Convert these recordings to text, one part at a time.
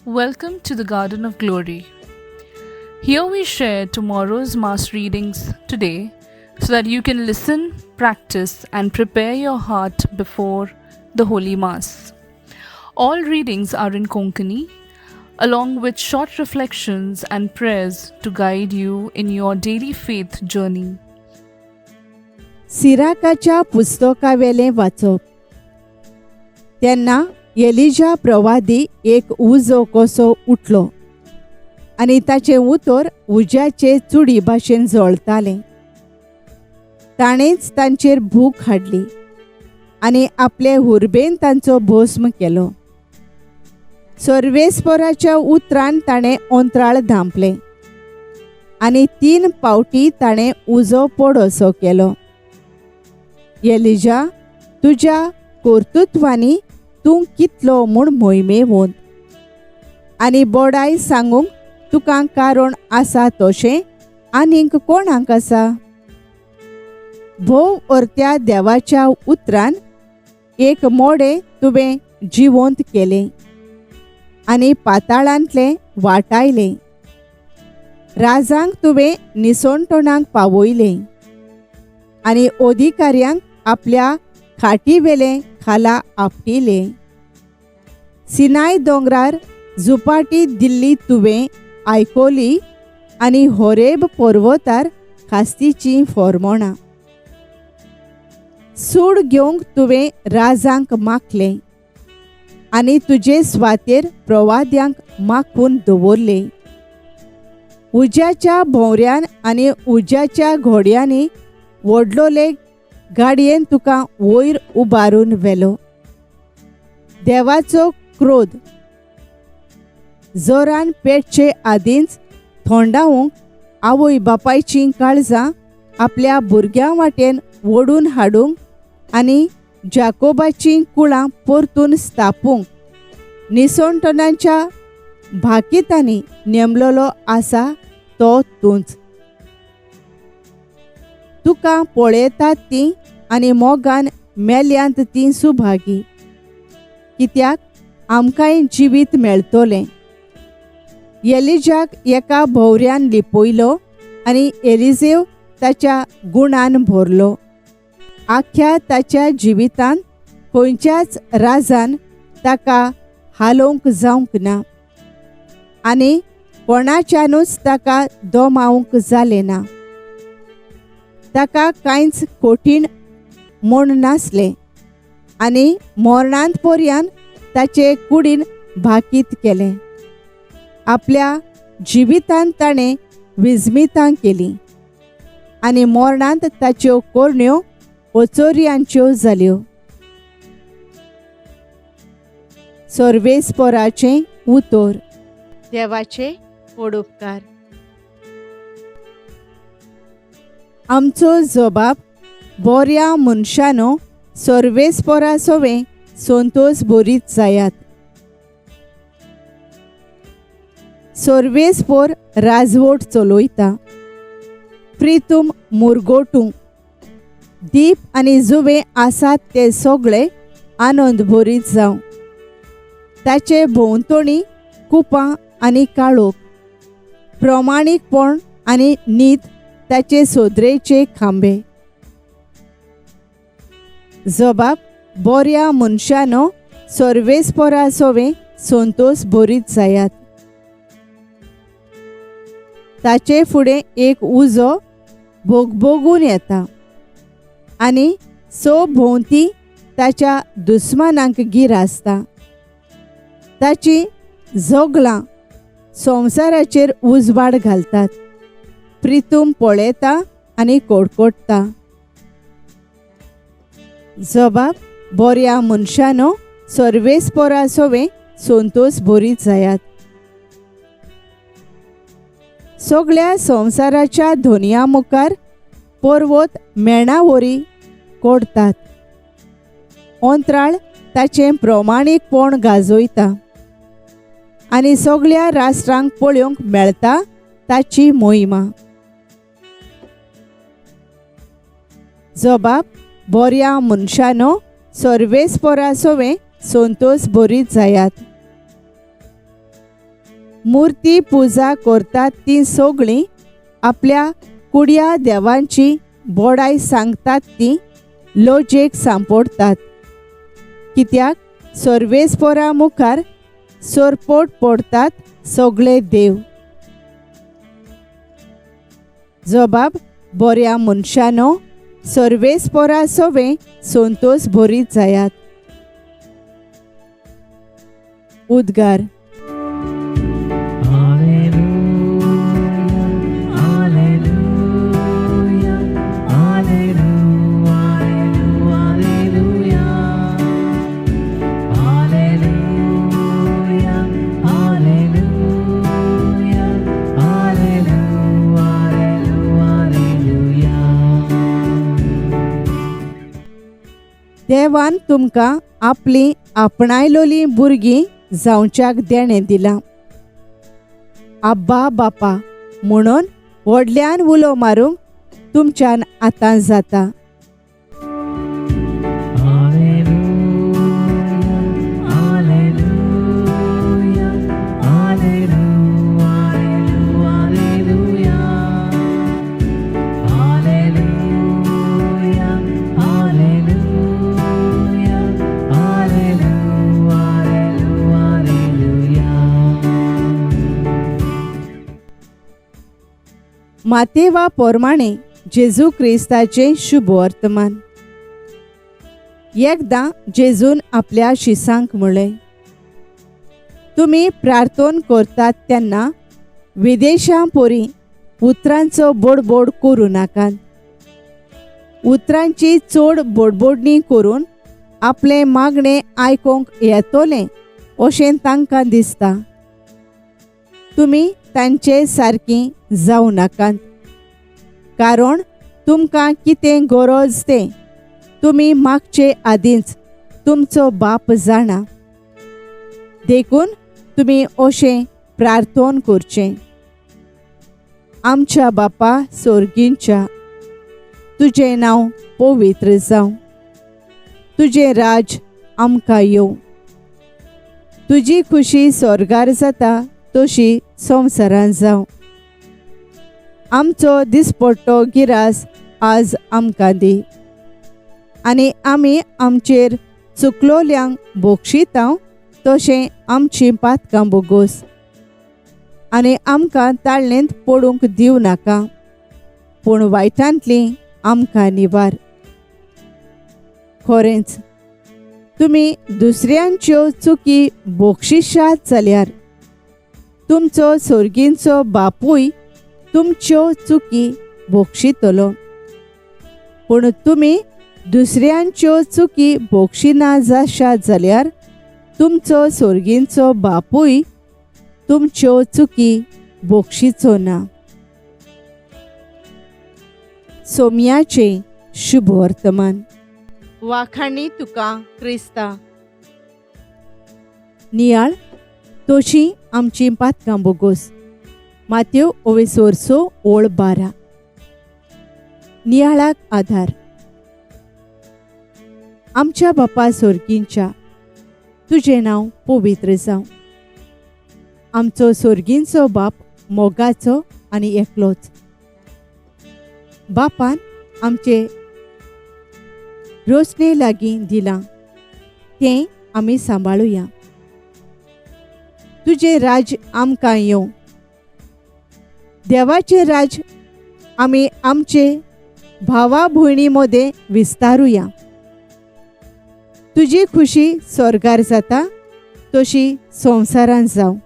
Welcome to the Garden of Glory. Here we share tomorrow's Mass readings today so that you can listen, practice, and prepare your heart before the Holy Mass. All readings are in Konkani, along with short reflections and prayers to guide you in your daily faith journey. सिराकाच्या पुस्तकावेलें वाचप. तेन्ना Elijah प्रवादी एक उजो कसो उठलो आनी ताचें उतर उज्याचे चुडी भाशेन जळतालें. ताणेंच तांचेर भूक हाडली आनी आपले हुर्बेन तांचो भस्म केलो. सर्वेस्पराच्या उतरान ताणें अंत्राळ धांपलें आनी 3 पावटी ताणें उजो पडोसो केलो. एलिजा, तुज्या कर्तृत्वांनी तूं कितलो म्हूण मोहिमेवंत आनी बोडाय सांगूंक तुका कारण आसा तशें आनीक कोणाक आसा? भोव अर्त्या देवाच्या उतरान एक मोडें तुवें जिवंत केलें आनी पाताळांतलें वाटायलें. राजांक तुवें निसणटणाक पावयलें आनी अधिकाऱ्यांक आपल्या खाटीवेलें खाला आपटिलें. सिनाय दोंगरार झुपाटी दिल्ली तुवें आयकोली आनी होरेब पर्वतार खास्तीचीं फॉर्मोणां. सूड घेवंक तुवें राजांक माखलें आनी तुजे स्वातेर प्रवाद्यांक माखून दवरलें. उज्याच्या भोंवऱ्यान आनी उज्याच्या घोड्यांनी व्हडलोले गाडयेन तुका वयर उबारून व्हेलो. देवाचो क्रोध जोरान पेटचे आदींच थोंडावंक आवय बापायचीं काळजां आपल्या भुरग्यां वाटेन ओडून हाडूंक आनी जाकोबाचीं कुळां परतून स्थापूंक निसणटणाच्या भाकितांनी नेमलेलो आसा तो तूंच. तुका पळयतात तीं आनी मोगान मेल्यांत तीं सुभागी, कित्याक आमकांय जिवीत मेळटलें. एलिजाक एका भोंवऱ्यान लिपयलो आनी एलिजेव ताच्या गुणान भरलो. आख्या ताच्या जिवितांत खंयच्याच राजान ताका हालोवंक जावंक ना आनी कोणाच्यानूच ताका दमावंक जालें ना. ताका कांयच कठीण म्हूण नासलें आनी मरणांत पर्यान ताचे कुडीन भाकीत केलें. आपल्या जिवितांत ताणें विजमितां केलीं आनी मरणांत ताच्यो करण्यो ओचोरयांच्यो जाल्यो. सर्वेस्पराचें उतर. देवाचे पडोपकार. आमचो जबाब बोऱ्या मनशानो सर्वेस्परा सवें संतोष भरीत जायात. सर्वेस्पर राजवट चलयता. प्रितूम मुरगोटू दीप आनी जुवे आसात ते सगळे आनंद भरीत जावं. ताचे भोंवतणी कुपां आनी काळोख, प्रमाणीकपण आनी नीत ताचे सोदरेचे खांबे. जबाब बोऱ्या मनशानो सर्वेस्परा सवें संतोष भरीत जायात. ताचे फुडें एक उजो भोगभोगून येता आनी सो भोंवती ताच्या दुस्मानांक गीर आसता. ताची जोगलां संवसाराचेर उजवाड घालतात. प्रितूम पळयता आनी कोडकोडटा. जबाब बोऱ्या मनशानो सर्वेस्परा सवें संतोष भरीत जायात. सगळ्या संवसाराच्या धोनया मुखार पर्वत मेणावरी कोडतात. अंत्राळ ताचें प्रमाणीकपण गाजयता आनी सगळ्या राष्ट्रांक पळोवंक मेळटा ताची मोहिमा. जबाब बोऱ्या मनशानो सर्वेस्परा सवें संतोष भरीत जायात. मुर्ती पुजा करतात तीं सगळीं आपल्या कुडया देवांची बोडाय सांगतात ती लजेक सांपडटात. कित्याक सर्वेस्पोरा मुखार सरपोट पडटात सगळे देव. जबाब बऱ्या मनशानो, सर्वेस्पोरा सवें संतोस भरीत जायात. उद्गार. देवान तुमकां आपली आपणायलोली भुरगीं जावच्याक देणें दिलां. आब्बा बापा म्हणून व्हडल्यान उलो मारूंक तुमच्यान आतां जाता. मातेवा पोरमाणे जेजू क्रिस्ताचें शुभ वर्तमान. एकदां जेजून आपल्या शिसांक म्हळें, तुमी प्रार्थन करतात तेन्ना विदेशां परी उतरांचो बोडबोड करूं नाकात. उतरांची चड बोडबोडणी करून आपलें मागणें आयकूंक येतलें अशें तांकां दिसता. तुमी तांचे सारकी जावं नाकात, कारण तुमकां कितें गरज तें तुमी मागचे आदींच तुमचो बाप जाणा. देखून तुमी अशें प्रार्थन करचें, आमच्या बापा सोर्गींच्या, तुजें नांव पवित्र जावं, तुजें राज आमकां येवं, तुजी खुशी स्वर्गार जाता तशी संवसारांत जावं. आमचो दिसपट्टो गिरास आज आमकां दी, आनी आमी आमचेर चुकलोल्यांक बोक्षितांव तशें आमचीं पातकां बोगोस, आनी आमकां ताळणेंत पडूंक दिवं नाका, पूण वायटांतली आमकां निवार. खरेंच तुमी दुसऱ्यांच्यो चुकी बोक्षिशात जाल्यार तुमचो सोर्गींचो बापूय तुमच्यो चुकी बोक्षितलो. पूण तुमी दुसऱ्यांच्यो चुकी बोक्षिना जाशात जाल्यार तुमचो सोर्गींचो बापूय तुमच्यो चुकी बोक्षिचो ना. सोम्याचें शुभ वर्तमान. वाखाणी तुका क्रिस्ता. नियाळ तशी आमची पातकां बोगोस. मात्यो ओवेसोरसो ओळ 12. नियाळाक आधार. आमच्या बापा सोर्गींच्या, तुजें नांव पवित्र जावं. आमचो सोर्गींचो बाप मोगाचो आनी एकलोच. बापान आमचे रोसणे लागीं दिलां तें आमी सांबाळुया. तुजें राज्य आमकां येवं. देवाचें राज्य आमी आमचे भावा भयणी मदें विस्तारुया. तुजी खुशी स्वर्गार जाता तशी संवसारांत जावं.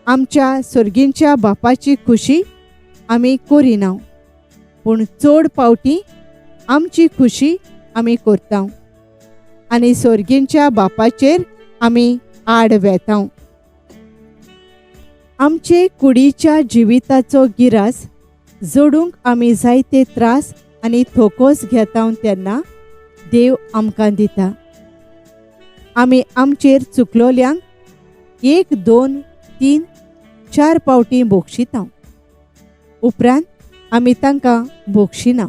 आमच्या सोर्गींच्या बापाची खुशी आमी करिना, पूण चड पावटी आमची खुशी आमी करता आनी सोर्गींच्या बापाचेर आमी आड वेता. आमचे कुडीच्या जिविताचो गिरास जोडूंक आमी जायते त्रास आनी थोकोस घेता तेन्ना देव आमकां दिता. आमी आमचेर चुकलोल्यांक 1, 2, 3, 4 पावटी बोक्षिता, उपरांत आमी तांकां बोक्षिना.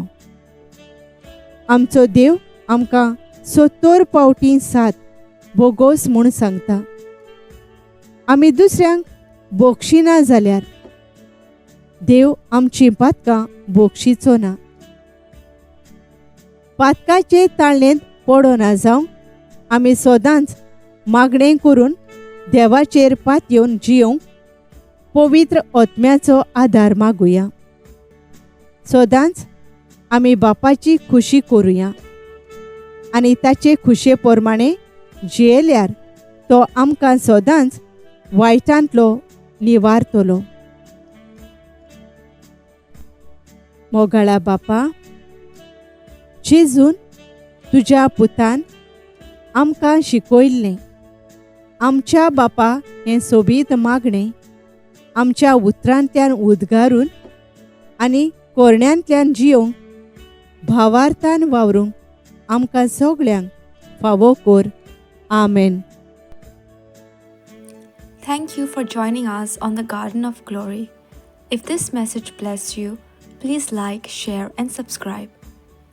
आमचो देव आमकां 70 पावटी 7 बोगोस म्हूण सांगता. आमी दुसऱ्यांक बोगशिना जाल्यार देव आमचीं पातकां बोगशीचो ना. पातकाचे ताळणेंत पडना जावंक आमी सदांच मागणें करून देवाचेर पातयेवन जियोवंक पवित्र आत्म्याचो आदार मागुया. सदांच आमी बापाची खुशी करुया आनी ताचे खुशे प्रमाणे जियेल्यार तो आमकां सदांच वायटांतलो निवारतलो. मोगाळा बापा, जेजून तुज्या पुतान आमकां शिकयल्लें आमच्या बापा हें सोबीत मागणें आमच्या उतरांतल्यान उद्गारून आनी कोरण्यांतल्यान जियोवंक भावार्थान वावरूंक आमकां सगळ्यांक फावो कर. आमेन. Thank you for joining us on the Garden of Glory. If this message blessed you, please like, share, and subscribe.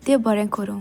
देव बरें करूं.